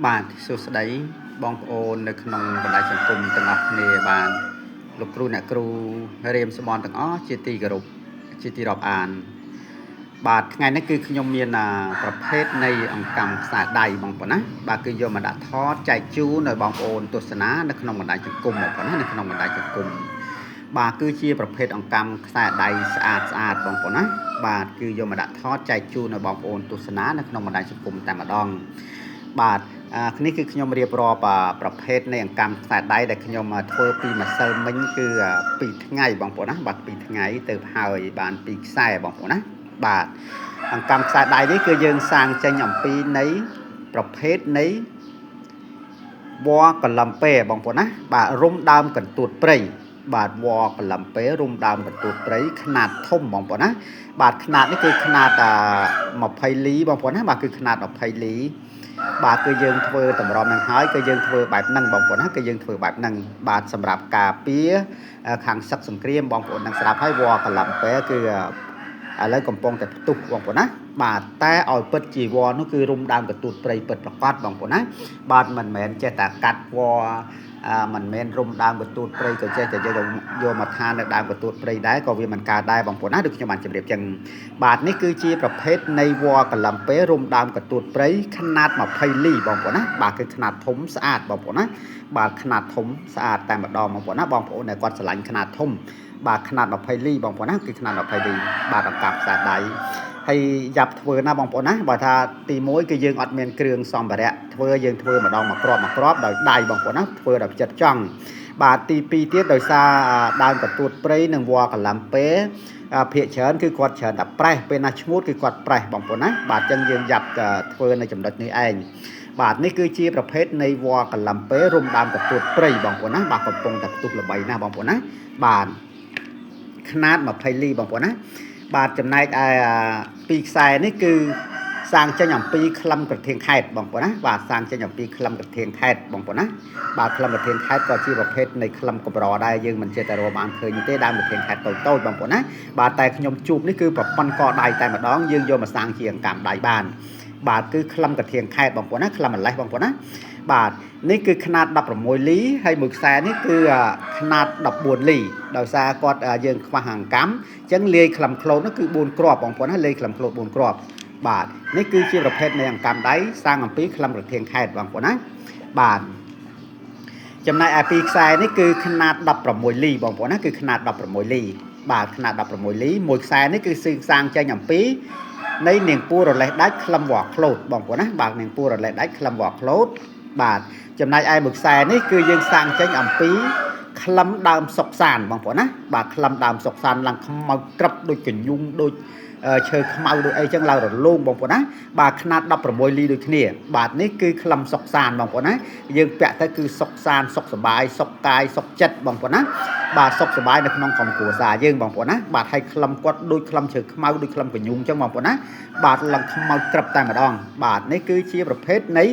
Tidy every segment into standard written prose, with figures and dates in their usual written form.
បាទសួស្តីបងប្អូននៅក្នុងបណ្ដាញសង្គមទាំងអស់គ្នាបាទលោកគ្រូអ្នកគ្រូរៀមស្បនទាំងអស់ជាទីគោរពជាទីរាប់អានបាទថ្ងៃនេះគឺខ្ញុំមានប្រភេទនៃអង្កាំខ្សែដៃបងប្អូនណាបាទគឺយកមកដាក់ថតចែកជូនឲ្យបងប្អូនទស្សនានៅក្នុងបណ្ដាញសង្គមបងប្អូនណានៅក្នុងបណ្ដាញសង្គមបាទគឺជាប្រភេទអង្កាំខ្សែដៃស្អាតស្អាតបងប្អូនណាបាទគឺយកមកដាក់ថតចែកជូនឲ្យបងប្អូនទស្សនានៅក្នុងបណ្ដាញសង្គមតែម្ដងបាទនេះគឺខ្ញុំរៀបរាប់ប្រភេទនៃអង្កាំខ្សែដៃដែលខ្ញុំធ្វើពីម្សិលមិញគឺ2ថ្ងៃបងប្អូនណាបាទ2ថ្ងៃទៅហើយបាន2ខ្សែបងប្អូនណាបាទអង្កាំខ្សែដៃនេះគឺយើងសាងចេញអំពីនៃប្រភេទនៃវល្លិកលំពេបងប្អូនណាបាទរុំដើមកន្ទួតព្រៃបាទវល្លិកលំពេរុំដើមកន្ទួតព្រៃខ្នាតធំបងប្អូនណាបាទខ្នាតនេះគឺខ្នាត20លីបងប្អូនណាបាទគឺខ្នាត20លីបាទគឺយើងធ្វើតម្រាំនឹងហើយគឺយើងធ្វើបែបហ្នឹងបងប្អូនណាគឺយើងធ្វើបែបហ្នឹងបាទសម្រាប់ការពារខាងសឹកសង្គ្រាមបងប្អូននឹងស្រាប់ហើយវល្លិកលំពេគឺឥឡូវកំពុងតែផ្ទុះបងប្អូនណាបាទតែឲ្យពិតជីវរនោះគឺរុំដើមកទួតព្រៃពិតប្រកបបងប្អូនណាបាទមិនមែនចេះតែកាត់វល្លិមិនមែនរុំដើមកទួតព្រៃក៏ចេះតែយកមកឋាននៅដើមកទួតព្រៃដែរក៏វាមិនកើតដែរបងប្អូនណាដូចខ្ញុំបានជម្រាបចឹងបាទនេះគឺជាប្រភេទនៃវល្លិកលំពេរុំដើមកទួតព្រៃខ្នាត20លីបងប្អូនណាបាទគឺខ្នាតធំស្អាតបងប្អូនណាបាទខ្នាតធំស្អាតតែម្ដងបងប្អូនណាបងប្អូនដែលគាត់ស្រឡាញ់ខ្នាតធំបាទខ្នាត20លីបងប្អូនណាគឺខ្នាត20លីបាទអង្កាំខ្សែដៃហើយយ៉ាប់ធ្វើណាបងប្អូនណាបើថាទី1គឺយើងអត់មានគ្រឿងសម្ភារៈធ្វើយើងធ្វើម្ដងមួយគ្រាប់មួយគ្រាប់ដោយដៃបងប្អូនណាធ្វើដោយចិត្តចង់បាទទី2ទៀតដោយសារដើមកទួតព្រៃនិងវល្លិកលំពេភាកច្រើនគឺគាត់ច្រើនតែប្រេះពេលណាឈ្ងួតគឺគាត់ប្រេះបងប្អូនណាបាទអញ្ចឹងយើងយ៉ាប់ធ្វើនៅចំណុចនេះឯងបាទនេះគឺជាប្រភេទនៃវល្លិកលំពេរុំដើមកទួតព្រៃបងប្អូនណាបាទកំពុងតែផ្ទុះល្បីណាស់បងប្អូនណាបាទខ្នាត20លីបងប្អូនណាបាទចំណែកឯពីរខ្សែនេះគឺសាងចេញអំពីក្លឹមក្រធាងខេតបងប្អូនណាបាទសាងចេញអំពីក្លឹមក្រធាងខេតបងប្អូនណាបាទក្លឹមក្រធាងខេតក៏ជាប្រភេទនៃក្លឹមកម្រដែរយើងមិនចេះតែរកបានឃើញទេដើមក្រធាងខេតតូចតូចបងប្អូនណាបាទតែខ្ញុំជួបនេះគឺប្រព័ន្ធកដៃតែម្ដងយើងយកមកសាងជាអង្កាំដៃបានបាទគឺក្លឹមក្រធាងខេតបងប្អូនណាក្លឹមម្លេះបងប្អូនណាបាទនេះគឺខ្នាត16លីហើយមួយខ្សែនេះគឺខ្នាត14លីដោយសារគាត់យើងខ្វះអង្កាំអញ្ចឹងលាយក្លឹមក្លូតនោះគឺ4គ្រាប់បងប្អូនណាលាយក្លឹមក្លូត4គ្រាប់បាទនេះគឺជាប្រភេទនៃអង្កាំដៃសាងអំពីក្លឹមក្រធាងខេតបងប្អូនណាបាទចំណែកឯពីរខ្សែនេះគឺខ្នាត16លីបងប្អូនណាគឺខ្នាត16លីបាទខ្នាត16លីមួយខ្សែនេះគឺសាងចេញអំពីនៃនាងពូរលេះដាច់ក្លឹមវល្លិក្លូតបងប្អូនណាបាទនាងពូរលេះដាច់ក្លឹមវល្លិក្លូតបាទចំណែកឯមួយខ្សែនេះគឺយើងសាងចេញអំពីក្លឹមដើមសុកសានបងប្អូនណាបាទក្លឹមដើមសុកសានឡើងខ្មៅក្រឹបដូចកញ្ញុងដូចឈើខ្មៅដូចអីចឹងឡើងរលោងបងប្អូនណាបាទខ្នាត16លីដូចគ្នាបាទនេះគឺក្លឹមសុកសានបងប្អូនណាយើងពាក់ទៅគឺសុកសានសុខសบายសុខកាយសុខចិត្តបងប្អូនណាបាទសុខសบายនៅក្នុងក្រុមគ្រួសារយើងបងប្អូនណាបាទហើយក្លឹមគាត់ដូចក្លឹមឈើខ្មៅដូចក្លឹមកញ្ញុងចឹងបងប្អូនណាបាទឡើងខ្មៅក្រឹបតែម្ដងបាទនេះគឺជាប្រភេទនៃ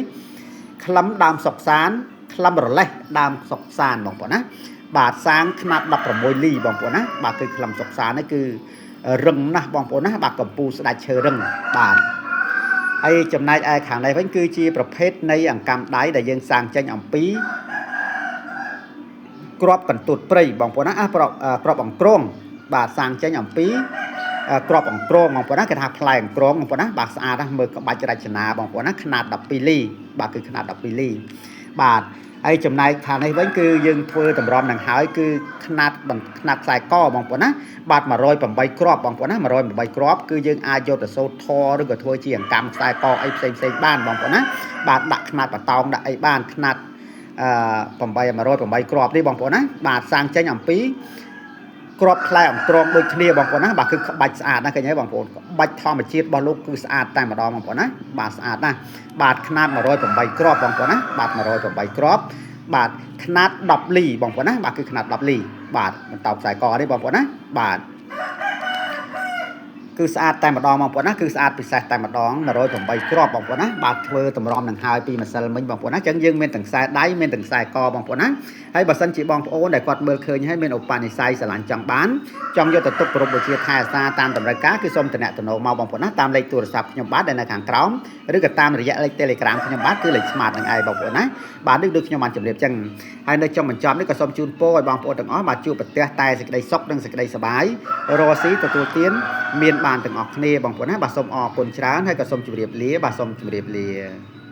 ក្លឹមដើមសុកសានក្លឹមរលេះដើមសុកសានបងប្អូនណាបាទសាងខ្នាត16លីបងប្អូនណាបាទគឺក្លឹមសុកសាននេះគឺរឹងណាស់បងប្អូនណាបាទកំពូលស្ដាច់ឈើរឹងបាទហើយចំណែកឯខាងនេះវិញគឺជាប្រភេទនៃអង្កាំដៃដែលយើងសាងចេញអំពីគ្រាប់កន្ទួតព្រៃបងប្អូនណាគ្រាប់អង្ក្រងបាទសាងចេញអំពីគ្រាប់អង្ក្រងបងប្អូនណាគេថាផ្លែអង្ក្រងបងប្អូនណាបាទស្អាតណាស់មើលក្បាច់រចនាបងប្អូនណាខ្នាត12លីបាទគឺខ្នាត12លីបាទហើយចំណែកខាងនេះវិញគឺយើងធ្វើតម្រាំនឹងហើយគឺខ្នាតខ្សែកបងប្អូនណាបាទ108គ្រាប់បងប្អូនណា108គ្រាប់គឺយើងអាចយកទៅសូត្រធរឬក៏ធ្វើជាអង្កាំខ្សែកអីផ្សេងផ្សេងបានបងប្អូនណាបាទដាក់ខ្នាតបតោងដាក់អីបានខ្នាត808គ្រាប់នេះបងប្អូនណាបាទសាងចេញអំពីគ្រាប់ផ្លែអង្ក្រងដូចគ្នាបងប្អូនណាបាទគឺក្បាច់ស្អាតណាស់ឃើញទេបងប្អូនក្បាច់ធម្មជាតិរបស់លោកគឺស្អាតតែម្ដងបងប្អូនណាបាទស្អាតណាស់បាទខ្នាត108គ្រាប់បងប្អូនណាបាទ108គ្រាប់បាទខ្នាត10លីបងប្អូនណាបាទគឺខ្នាត10លីបាទបន្តខ្សែកនេះបងប្អូនណាបាទ គឺស្អាតតែម្ដងបងប្អូនណាគឺស្អាតពិសេសតែម្ដង108គ្រាប់បងប្អូនណាបាទធ្វើតម្រាំនឹងហើយពីម្សិលមិញបងប្អូនណាអញ្ចឹងយើងមានទាំងខ្សែដៃមានទាំងខ្សែកបងប្អូនណាហើយបើសិនជាបងប្អូនដែលគាត់មើលឃើញហើយមានឧបនិស្ស័យស្រឡាញ់ចង់បានចង់យកទៅទុកគោរពបូជាថែអាសាតាមតម្រូវការគឺសូមតំណតំណងមកបងប្អូនណាតាមលេខទូរស័ព្ទខ្ញុំបាទដែលនៅខាងក្រោមឬក៏តាមរយៈលេខ Telegram ខ្ញុំបាទគឺលេខ Smart នឹងឯងបងប្អូនណាបាទនេះដូចខ្ញុំបានជម្រាបចឹងហើយនៅចុងបញ្ចប់នេះក៏សូមជូនពរឲ្យបងប្អូនទាំងអស់បាទជួបប្រទះតែសេចក្តីសុខនិងសេចក្តីសប្បាយរកស៊ីទទួលទានមានបានទាំងអស់គ្នាបងប្អូនណាបាទសូមអរគុណច្រើនហើយក៏សូមជម្រាបលាបាទសូមជម្រាបលា។